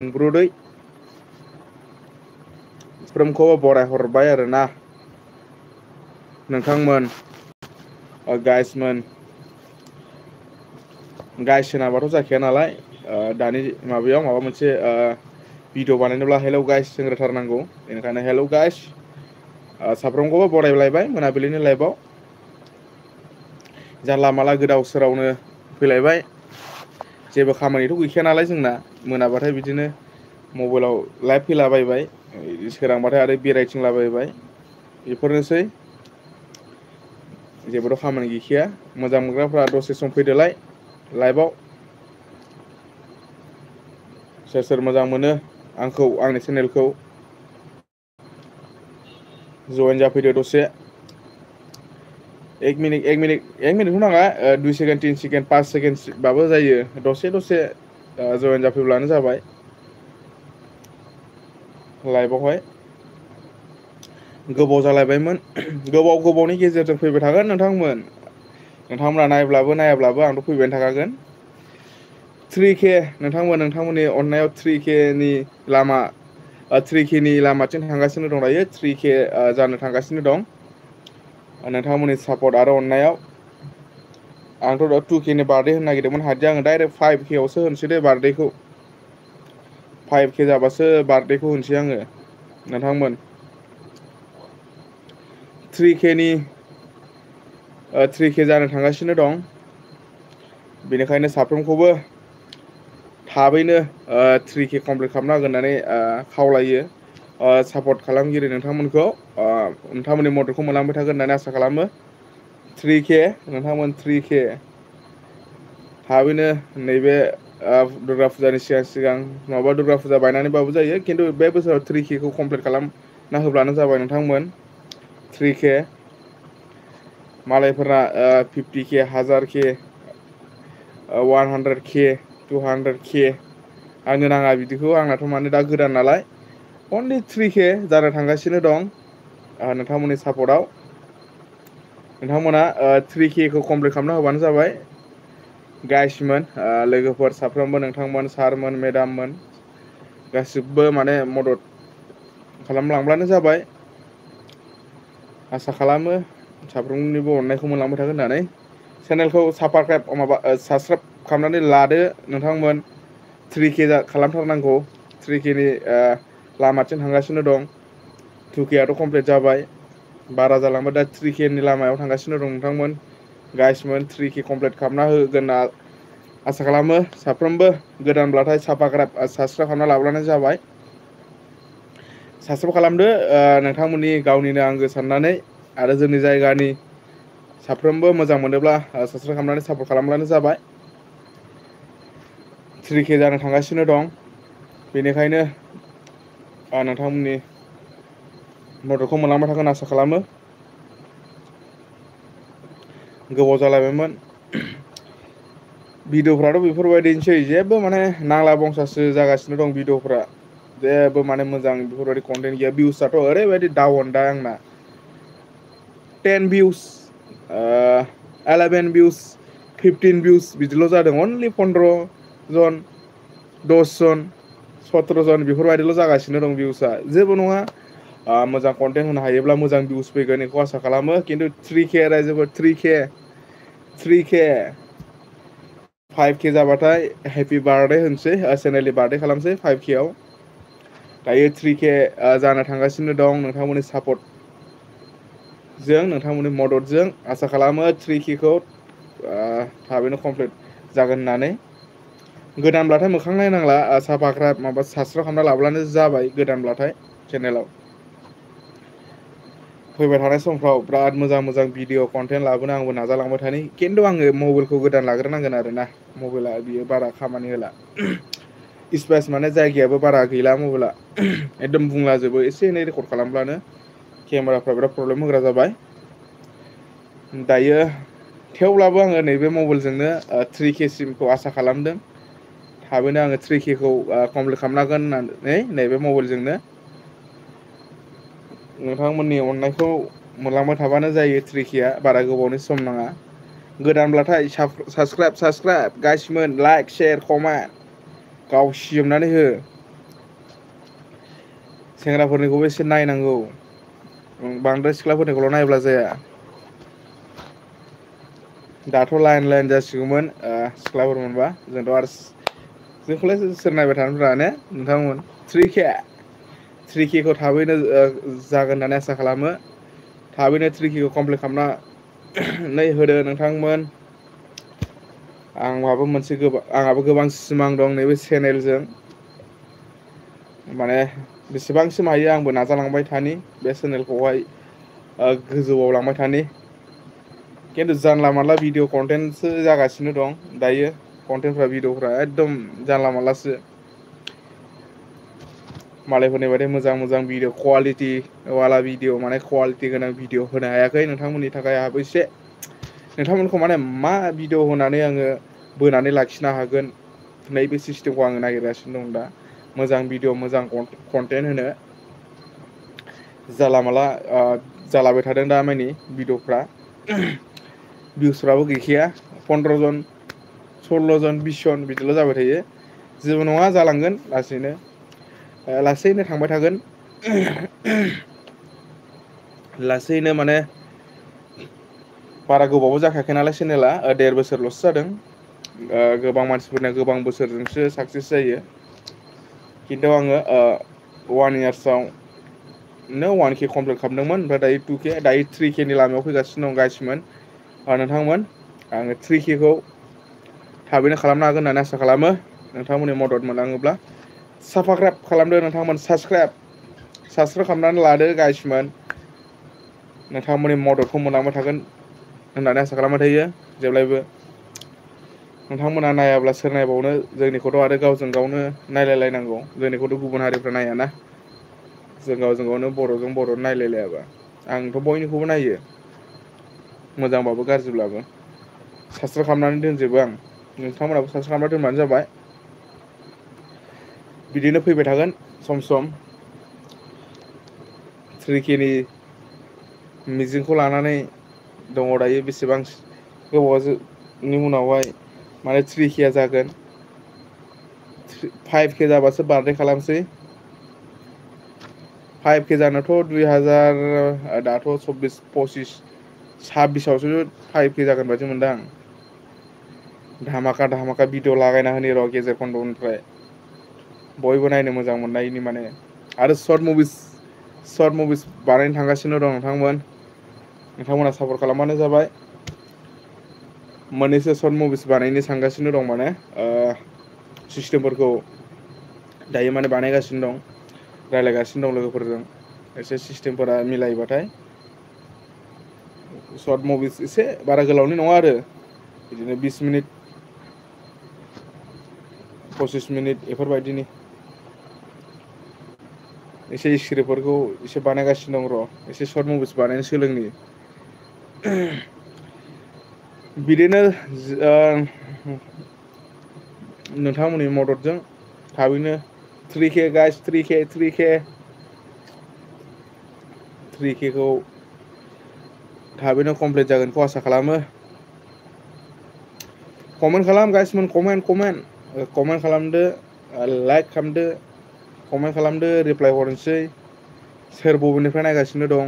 ब्रुदै फ्रोमखौबो बरायहरबाय आरोना नोंथांमोन गाइसमोन गाइस होनाबाथ' जाखाया नालाय दानि माबायाव माबा मोनसे भिडिअ बानायनोब्ला हेलौ गाइस होनग्रोथारनांगौ बेनिखायनो हेलौ गाइस साफ्रोमखौबो बरायलायबाय मोनाबिलिनि लाइफआव जानला माला गोदाव सोरावनो फैलायबाय जेबो खामानिथ' गैखाया नालाय जोंना मोनाबाथाय बिदिनो मबाइलाव लाइभ फैलाबायबाय सोरांबाथाय आरो बेरायथिंलाबायबाय बेफोरनोसै जेबोथ' खामानि गैखाया मोजां मोनग्राफ्रा दसे सम फैदोलाय लाइभआव सोर सोर मोजां मोनो आंखौ आंनि चेनेलखौ जयेन जाफैदो दसे एक मिनिटथ' नाङा 2 सेकेण्ड 3 सेकेण्ड 5 सेकेण्डबाबो जायो दसे जयेन जाफैब्लानो जाबाय लाइभआवहाय गोबाव जालायबायमोन गोबावनि गेजेरजों फैबाय थागोन नोंथांमोना नायब्लाबो नायाब्लाबो आंथ' फैबायानो थाखागोन 3K नोंथांमोननि अननायाव 3K नि लामा 3K नि लामाथिं थांगासिनो दं दायो 3K जानो थांगासिनो दं नोंथांमोननि सापर्ट आरो अननायाव आंथ' दा 2K नि बार्थडे होनो नागिरदोंमोन हादिया आङो डाइरेक्ट 5K आवसो होनोसै दे बार्थडेखौ 5K जाबासो बार्थडेखौ होनोसै आङो नोंथांमोन 3K जानो थांगासिनो दं बेनिखायनो साफ्रोमखौबो थाबैनो 3K कमप्लिट खालामना होगोन होननानै खावलायो सापर्ट खालामगिरि नोंथांमोनखौ नोंथांमोननि मददखौ मोनलांबाय थागोन होननानै आसा खालामो 3K नोंथांमोन 3K थाबैनो नैबे दुर्गा फुजानि सिगां नङाबा दुर्गा फुजा बायनानैबाबो जायो खिन्थु बे बोसोराव 3K खौ कमप्लिट खालामना होब्लानो जाबाय नोंथांमोन 3K मालायफोरा 50K 1000K 100K 200K आंनो नाङा बिदिखौ आंनाथ' माने दा गोदान नालाय अनलि 3K जानो थांगासिनो दं नोंथांमोननि सापर्टआव नोंथांमोना 3K खौ कमप्लिट खालामना होबानो जाबाय गाइसमोन लोगोफोर साफ्रोमबो नोंथांमोन सारमोन मेदाममोन गासिबो माने मदद खालामलांब्लानो जाबाय आसा खालामो साफ्रोमनिबो अननायखौ मोनलांबाय थागोन होननानै चेनेलखौ साबसक्राइब खालामनानै लादो नोंथांमोन 3K खालामथारनांगौ 3K नि लामाथिं थांगासिनो दं 2K आथ' कमप्लिट जाबाय बारा जालांबाय दा 3K नि लामायाव थांगासिनो दं नोंथांमोन गाइसमोन 3K कमप्लिट खालामना होगोन होनना आसा खालामो साफ्रोमबो गोदानब्लाथाय साबसक्राइब खालामना लाब्लानो जाबाय साबसक्राइब खालामदो नोंथांमोननि गावनिनो आंगो साननानै आरो जोंनि जायगानि साफ्रोमबो मोजां मोनोब्ला साबसक्राइब खालामनानै सापर्ट खालामब्लानो जाबाय 3K जानो थांगासिनो दं बेनिखायनो नोंथांमोननि मददखौ मोनलांबाय थागोन आसा खालामो गोबाव जालायबायमोन भिडिअफ्राथ' बेफोरबायदिनोसै जेबो माने नांला बंसासो जागासिनो दं भिडिअफ्रा जेबो माने मोजां बेफोरबायदि कन्टेन्ट गैया भिउसआथ' ओरैबायदि डाउन दा आंना 10 भिउस 11 भिउस 15 भिउस बिदिल' जादों अनलि 15 जन 10 जन 17 जन बेफोरबायदिल' जागासिनो दं भिउसआ जेबो नङा मोजां कन्टेन्ट होनो हायोब्ला मोजां भिउस फैगोन बेखौ आसा खालामो खिन्थु 3K रायजोफोर 3K 5K जाबाथाय हेपि बार्थडे होनसै चेनेलनि बार्थडे खालामसै 5K आव दायो 3K जानो थांगासिनो दं नोंथांमोननि सापर्टजों नोंथांमोननि मददजों आसा खालामो 3K खौ थाबैनो कमप्लिट जागोन होननानै गोदानब्लाथाय मोखां नायनांला साबसक्राइब खालामना लाब्लानो जाबाय गोदानब्लाथाय चेनेलाव फैबाय थानाय समफ्राव बिराद मोजां भिडिअ कन्टेन्ट लाबोनो आंबो नाजालांबाय थानि खिन्थु आङो मबाइलखौ गोदान लाग्रोनांगोन आरोना मबाइला बियो बारा खामानि होला स्पेस माने जायगायाबो बारा गैला मबाइला एकदम बुंलाजोबो एसे एनै रेकर्ड खालामब्लानो केमेराफ्रा बिराद प्रब्लेम होग्रा जाबाय दायो थेवब्लाबो आङो नैबे मबाइलजोंनो 3K सिमखौ आसा खालामदों थाबैनो आङो 3K खौ कमप्लिट खालामनांगोन होननानै नैबे मबाइलजोंनो नोंथांमोननि अननायखौ मोनलांबाय थाबानो जायो 3K आ बारा गोबावनि सम नाङा गोदानब्लाथाय साबसक्राइब गाइसमोन लाइक शेयार कमेन्ट गावसिजोबनानै हो सेंग्राफोरनिखौबो एसे नायनांगौ, बांद्राय सिख्लाफोरनिखौल' नायब्ला जाया। दाथ' लाइन लाइन जासिगौमोन सिख्लाफोर मोनबा, जोंथ' आरो जोंखौलाय सोर नायबाय थानो ने नोंथांमोन। 3K खौ थाबैनो जागोन होननानै आसा खालामो। थाबैनो 3K खौ कमप्लिट खालामनानै होदो नोंथांमोन। आंहाबो गोबां सिमां दं नैबे चेनेलजों। माने बेसेबांसिम हायो आंबो नाजालांबाय थानि बे चेनेलखौहाय गोजौआव लांबाय थानि। खिन्थु जानला मानला भिडिअ कन्टेन्टसो जागासिनो दं दायो। कन्टेन्टफ्रा भिडिअफ्रा एकदम जानला मानलासो। मालायफोरनि बायदि मोजां मोजां भिडिअ कुवालिटि वाला भिडिअ माने कुवालिटि गोनां भिडिअ होनो हायाखै नोंथांमोननि थाखाय। आंहाबो एसे नोंथांमोनखौ माने मा भिडिअ होनानै आङो बोनानै लाखिनो हागोन, नैबे सिस्टेमखौ आङो नागिरगासिनो दं दा। मोजां भिडिअ मोजां कन्टेन्ट होनो। जाला माला जालाबाय थादों दा मानि भिडिअफ्रा। भिउसफ्राबो गैखाया, 15 जन 16 जन 20 जन बिदिल' जाबाय थायो। जेबो नङा, जालांगोन लासैनो। लासैनो थांबाय थागोन। लासैनो माने बारा गोबावबो जाखायाखै नालाय चेनेला, 1.5 बोसोरल'सो जादों। गोबां मानसिफोरना गोबां बोसोरजोंसो साक्सेस जायो। खिन्थु आङो 1 इयार्सआवनो 1K कमप्लिट खालामदोंमोन। ओमफ्राय दायो 2K, दायो 3K नि लामायाव फैगासिनो दं गाइसमोन। नोंथांमोन, आङो 3K खौ थाबैनो खालामनो हागोन होननानै आसा खालामो, नोंथांमोननि मदद मोनलाङोब्ला। साबसक्राइब खालामदो नोंथांमोन, साबसक्राइब खालामनानै लादो गाइसमोन। नोंथांमोननि मददखौ मोनलांबाय थागोन होननानै आसा खालामबाय थायो जेब्लायबो। नोंथांमोना नायाब्ला सोर नायबावनो, जोंनिखौथ' आरो गावजों गावनो नायलायलायनांगौ। जोंनिखौथ' गुबुन हारिफ्रा नायाना। जों गावजों गावनो बर'जों बर' नायलायलायाबा। आंथ' बयनिखौबो नायो, मोजांबाबो गाज्रिब्लाबो। साबसक्राइब खालामनानै दोनजोबो आं। नोंथांमोनहाबो साबसक्राइब खालामना दोनबानो जाबाय। बिदिनो फैबाय थागोन सम सम। 3K नि मिजिंखौ लानानै दङ दायो। बेसेबां गोबावनि उनावहाय माने 3K आ जागोन। 5K जाबासो बार्थडे खालामसै। 5K जानोथ' 2000 दाथ' 24 25 26आवसो 5K जागोन बायदि मोनदों आं। धामाका भिडिअ लागायना होनि र' गेजेर खन्द'निफ्राय। बयबो नायनो मोजां मोननायनि माने। आरो सर्ट मुभिस बानायनो थांगासिनो दं नोंथांमोना सापर्ट खालामबानो जाबाय। मोननैसो सर्ट मुभिस बानायनो सानगासिनो दं माने। सिस्टेमफोरखौ दायो माने बानायगासिनो दं, रायज्लायगासिनो दं लोगोफोरजों। एसे सिस्टेमफोरा मिलायोबाथाय सर्ट मुभिस एसे बारा गोलावनि नङा आरो, बिदिनो 20 मिनिट 25 मिनिट बेफोरबायदिनि। एसे स्क्रिप्टफोरखौ एसे बानायगासिनो दं र'। एसे सर्ट मुभिस बानायनो सोलोंनि। बिदिनो नोंथांमोननि मददजों थाबैनो 3K गाइस, 3K खौ थाबैनो कमप्लिट जागोनखौ आसा खालामो। कमेन्ट खालाम गाइसमोन, कमेन्ट खालामदो, लाइक खालामदो, कमेन्ट खालामदो, रिप्लाय हरनोसै। सोर बबेनिफ्राय नायगासिनो दं।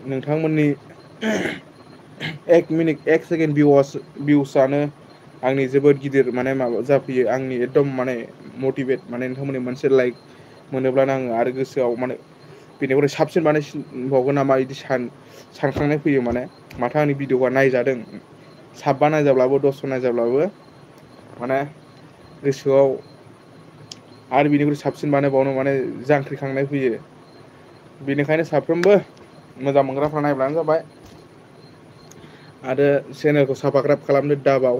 नोंथांमोननि 1 सेकेन्ड भिउसआनो आंनि जोबोद गिदिर माने माबा जाफैयो। आंनि एकदम माने मटिभेट, माने नोंथांमोननि मोनसे लाइक मोनोब्लानो आङो आरो गोसोआव माने बेनिख्रुइ साबसिन बानायसिनबावगोन नामा बिदि सानखांनाय फैयो माने। माथो आंनि भिडिअआ नायजादों, 7 नायजाब्लाबो 10 नायजाब्लाबो माने गोसोआव आरो बिनिख्रुइ साबसिन बानायबावनो माने जांख्रिखांनाय फैयो। बेनिखायनो साफ्रोमबो मोजां मोनग्राफ्रा नायब्लानो जाबाय। आरो चेनेलखौ साबसक्राइब खालामनो दाबाव।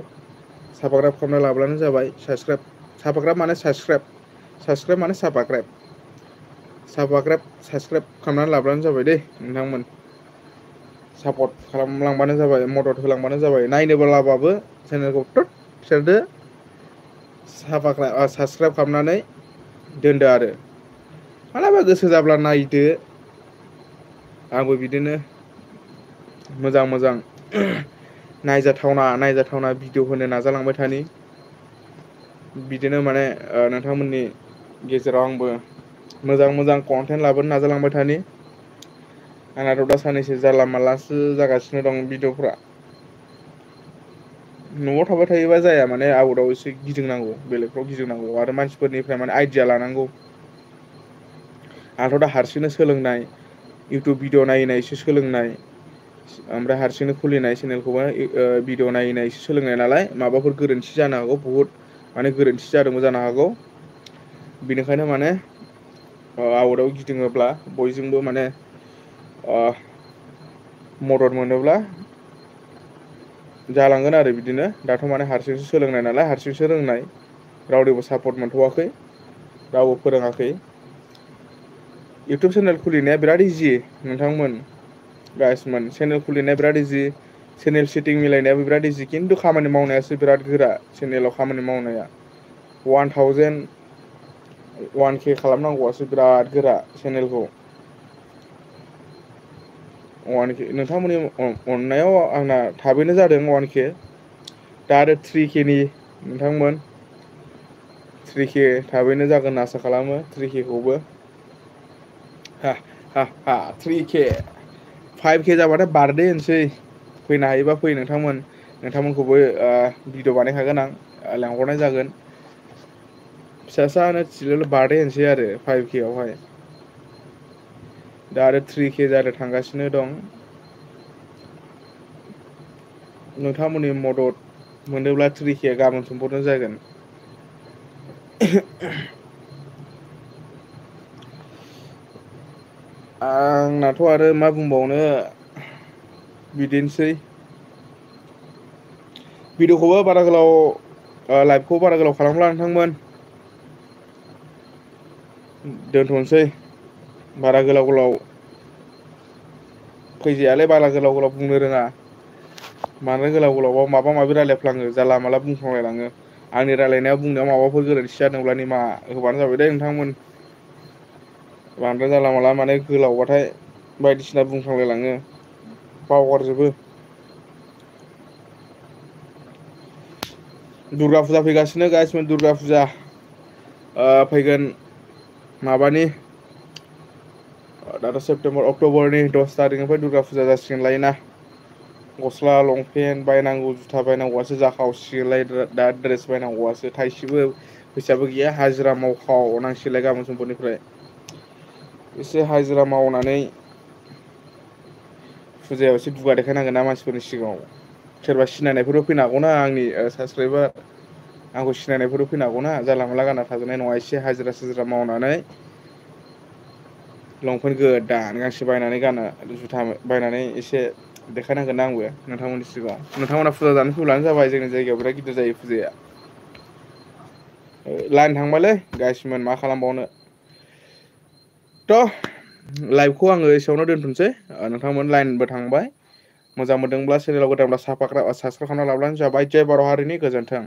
साबसक्राइब खालामना लाब्लानो जाबाय। साबसक्राइब माने साबसक्राइब खालामनानै लाब्लानो जाबाय दै नोंथांमोन। सापर्ट खालामलांबानो जाबाय, मदद होलांबानो जाबाय। नायनोब्लाबाबो चेनेलखौ सेरदो, साबसक्राइब खालामनानै दोनदो आरो। मालाबा गोसो जाब्ला नायदो। आंबो बिदिनो मोजां नायजाथावना भिडिअ होनो नाजालांबाय थानि। बिदिनो माने नोंथांमोननि गेजेराव आंबो मोजां मोजां कन्टेन्ट लाबोनो नाजालांबाय थानि। आंनाथ' दा साननैसो जानला मानलासो जागासिनो दं भिडिअफ्रा। न'आव थाबाय थायोबा जाया माने आउटाव एसे गिदिंनांगौ बेलेगफ्राव गिदिंनांगौ आरो मानसिफोरनिफ्राय माने आइडिया लानांगौ। आंथ' दा हारसिंनो सोलोंनाय इउटुब भिडिअ नायै नायैसो सोलोंनाय। ओमफ्राय हारसिंनो खुलिनाय चेनेलखौहाय भिडिअ नायै नायैसो सोलोंनाय नालाय माबाफोर गोरोन्थि जानो हागौ बुहुद माने गोरोन्थि जादोंबो जानो हागौ। बेनिखायनो माने आउटाव गिदिङोब्ला बयजोंबो माने मदद मोनोब्ला जालांगोन आरो बिदिनो दाथ' माने हारसिंसो सोलोंनाय नालाय हारसिंसो रोंनाय। रावनिबो सापर्ट मोनथ'वाखै रावबो फोरोङाखै। इउटुब चेनेल खुलिनाया बिराद इजि नोंथांमोन। गाइसमोन चेनेल खुलिनाया बिराद इजि चेनेल सेटिं मिलायनायाबो बिराद इजि खिन्थु खामानि मावनायासो बिराद गोरा चेनेलाव खामानि मावनाया 1K खालामनांगौआसो बिराद गोरा चेनेलखौ। 1K नोंथांमोननि अननायाव आंना थाबैनो जादों 1K। दा आरो 3K नि नोंथांमोन 3K थाबैनो जागोन आसा खालामो 3K खौबो। 3K 5K जाबाथाय बार्थडे होनोसै फैनो हायोबा फै नोंथांमोन। नोंथांमोनखौबो भिडिअ बानायखागोन आं लेंहरनाय जागोन। फिसा सानो बार्थडे होनोसै आरो 5K आवहाय। दा आरो 3K जानो थांगासिनो दं। नोंथांमोननि मदद मोनोब्ला 3K गाबोन समफोरनो जागोन। आंनाथ' आरो मा बुंबावनो बिदिनोसै। भिडिअ'खौबो बारा गोलाव लाइभखौ बारा गोलाव खालामला नोंथांमोन। दोनथ'नोसै बारा गोलाव गोलाव फैजायालाय बारा गोलाव गोलाव बुंनो रोङा। बांद्राय गोलाव गोलावाव माबा माबि रायलायफ्लाङो जानला माला बुंफ्लांलायलाङो। आंनि रायलायनायाव बुंनायाव माबाफोर गोरोन्थि जादोंब्ला निमाहा होबानो जाबाय दे नोंथांमोन। बांद्राय जाला माला माने गोलावबाथाय बायदिसिना बुंफ्लांलायलाङो बावगारजोबो। दुर्गा फुजा फैगासिनो गासिबो दुर्गा फुजा फैगोन माबानि दाथ' सेप्तेम्बर अक्ट'बरनि 10 थारिखनिफ्राय दुर्गा फुजा जासिगोनलाय ना। गस्ला लंपेन्ट बायनांगौ जुथा बायनांगौआसो जाखावसिगोनलाय दा ड्रेस बायनांगौआसो थाइसेबो फैसाबो गैया हाजिरा मावखावनांसिगोनलाय गाबोन समफोरनिफ्राय। एसे हाजिरा मावनानै फुजायाव एसे दुगा देखायनांगोन ना मानसिफोरनि सिगाङाव। सोरबा सिनायनायफोरबो फैनो हागौना आंनि साबसक्राइबार आंखौ सिनायनायफोरबो फैनो हागौना जानला मोनला गानना थाजोबनाय नङा एसे हाजिरा साजिरा मावनानै लंपेन्ट गोदान गांसे बायनानै गाननो जुथा बायनानै एसे देखायनांगोन ना आंबो नोंथांमोननि सिगाङाव नोंथांमोना फुजा जानो फैब्लानो जाबाय जोंनि जायगायाव बिराद गिदिर जायो फुजाया। लाइन थांबायलै गाइसमोन मा खालामबावनो। थ' लाइभखौ आङो एसेयावनो दोनथ'सै नोंथांमोन लाइनबो थांबाय। मोजां मोनदोंब्ला चेनेलाव गोदानब्ला साबसक्राइब खालामना लाब्लानो जाबाय जय बर' हारिनि गोजोन्थों।